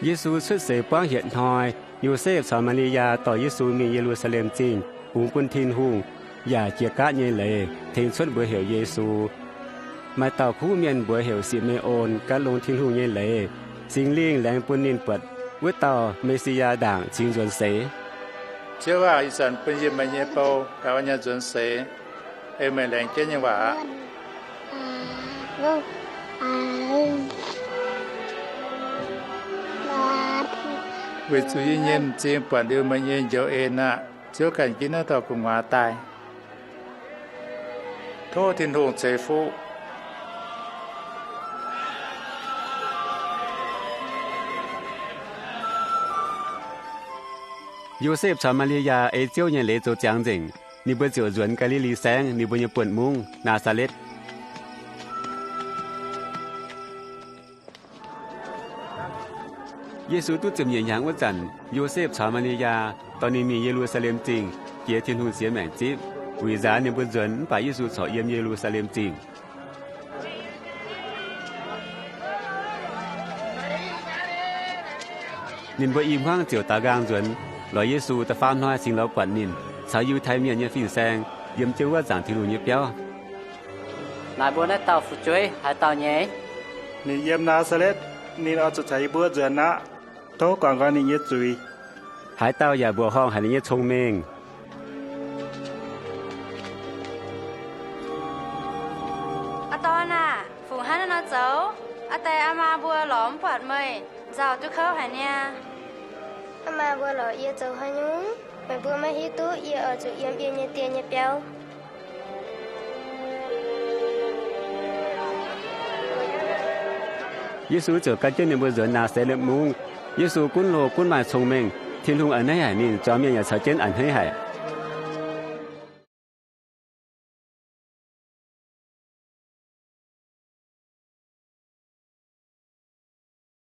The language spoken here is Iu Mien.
Yesu cuotv seix buangv hietc hnoi, Yosepv caux Maa^li^yaa dorh Yesu mingh Ye^lu^saa^lem Zingh bungx bun Tin-Hungh, yaac jiex gaatv nyei leiz tengx cuotv mbuox heuc Yesu. Maaih dauh kuv mienh mbuox heuc Si^me^on gan longx Tin-Hungh nyei leiz. Singx Lingh laengz bun ninh buatc wuov dauh Me^si^yaa ndaangc cingx nzuonx seix. Ziouv aah! Ih zanc bun yie meih nyei bou gauh nyanc nzuonx seix, ei meih laengz jienv nyei waac aqv. Weic zuqc yie nyei m'zing buatc liuz meih nyei njoux en aqv. Ziouv ganh ginv naaiv dauh gu'nguaaz daaih. Tov Tin-Hungh ceix fuqv. Yosepv caux Maa^li^yaa ei Ziouv nyei leiz zoux ziangx nzengc, ninh mbuo ziouc nzuonx Gaa^li^li Saengv, ninh mbuo nyei buonv-mungv, Naa^saa^letv. Yesu duqv ziepc nyeic hnyangx wuov zanc, Yosepv caux Maa^li^yaa dorh ninh mingh Ye^lu^saa^lem Zingh jiex Tin-Hungh siex maengc zipv. Wuic nzaanx ninh mbuo nzuonx mv baac Yesu corc yiem Ye^lu^saa^lem Zingh. Ninh mbuo i hmuangv ziouc daaux nqaang nzuonx, lorz Yesu da'faam hnoi cingx lorz buatc ninh caux Yiutai Mienh nyei fin-saeng yiem jienv wuov zaangc Tin-Hungh nyei biauv. Naaic mbuo naaiv dauh fu'jueiv haaix dauh nyei? Ninh yiem Naa^saa^letv. Ninh oix zuqc caux yie mbuo nzuonx aqv. Tov guangc nqoi ninh nyei zuiz. Haaix dauh yaac mbuoqc horngh haic ninh nyei cong-mengh. Aa dorn aah! Fuqv hnangv naaiv nor zoux, aa deix aa maa mbuo lorz mv buatc meih, nzauh duqv kouv haic niaa. Aa maa mbuo lorz yie zoux haaix nyungc? Meih mbuo maiv hiuv duqv yie oix zuqc yiem yie nyei Die nyei biauv? Yesu ziouc gan jienv ninh mbuo nzuonx Naa^saa^letv Mungv. Yesu gunv hlo gunv maaih cong-mengh. Tin-Hungh a'hneiv haic ninh, zuangx mienh yaac caux jienv a'hneiv haic.